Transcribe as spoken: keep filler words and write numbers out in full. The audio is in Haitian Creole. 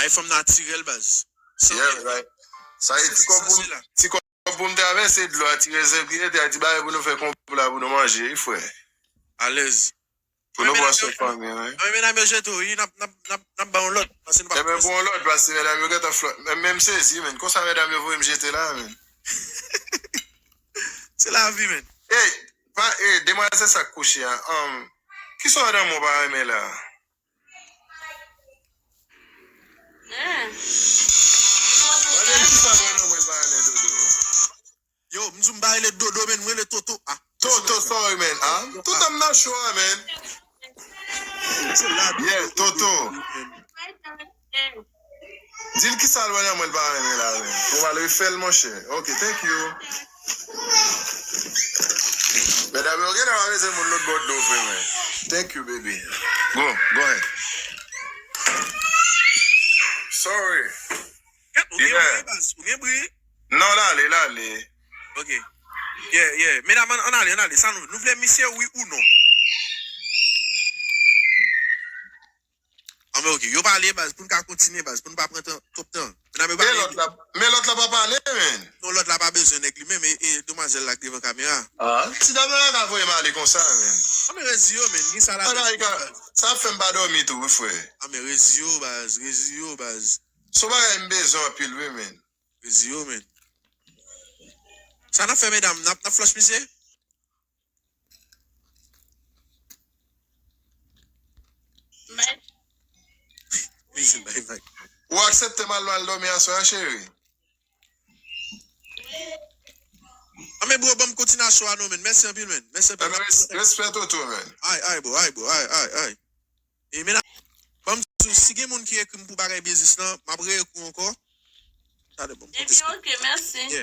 Ay fanm natirèl, baz. San Yeah, right. Sa e ti kòb pou m, ti kòb pou m travèse dlo a, ti rezèv ki rete a, ti bagay pou nou fè konpo la pou nou manje, wi, frè. Alèz. Pou nou pran swen fanmi, wi. Mwen, medam yo jete w, wi, n ap, n ap, n ap, n ap ba yon lòt. Paske nou pa Ebyen, bon, lòt, paske medam yo gentan flòt. Men, menm sezi, men. Konsa medam yo voye m jete la, men. Se lavi, men. Ey, pa, ey, demwazèl sa k kouche a. Um, kisa w nan mwen pa renmen la? Mande m kisa w nan mwen pa renmen, Dodo. Yo, m di w m pa rele Dodo, men m rele Toto. Ah, Toto, sorry, man. Ah, tout an nan show a, man. se lavi. Yeah, Toto. Di l kisa l wè nan mwen l pa renmen la, men. Ou pral refè l, monchè. Ok, thank you. Medam yo genlè pa bezwen moun lòt bò dlo vre, men. Thank you, baby. Go, go ahead. Sorry. Ou gen bri, baz? Ou gen bri? Non, l ale, l ale. Ok. Yeah, yeah. Medam, ann, ann ale, ann ale. Sa nou, nou vle misye, wi ou non? Ah, men ok. Yo pale, baz, pou n ka kontinye, baz, pou n pa pran tan, twòp tan. Medam, yo Men pale. Lòt la, men lòt la pa pale, men. Non, lòt la pa bezwen nèg li menm, e, e demwazèl la k devan kamera. Ah, ti dam nan ka voye m ale konsa, men. Ah, men rezi yo, men. Gen sa la. Sa ka, sa ap fè m pa dòmi tou, wi, frè. Ah, men rezi yo, baz, rezi yo, baz. Se yon bagay m bezwen anpil, wi, men. Rezi yo, men. Sa n ap fè, medam? N ap, n ap flòch misye? Misye bay vag. Ou aksepte m al, al dòmi aswè a, cheri? Ah, men bro, ban m kontinye show a non, men. Mèsi anpil, men. Mèsi anpil. Ebyen, res-, respè Toto, men. Ay, ay, bro, ay, bro, ay, ay, ay. E men, ban m di w, si gen moun ki ekri m pou bagay biznis lan, m ap reekri w ankò. Talè, ban m konte. Ebyen, ok, mèsi. Yeah.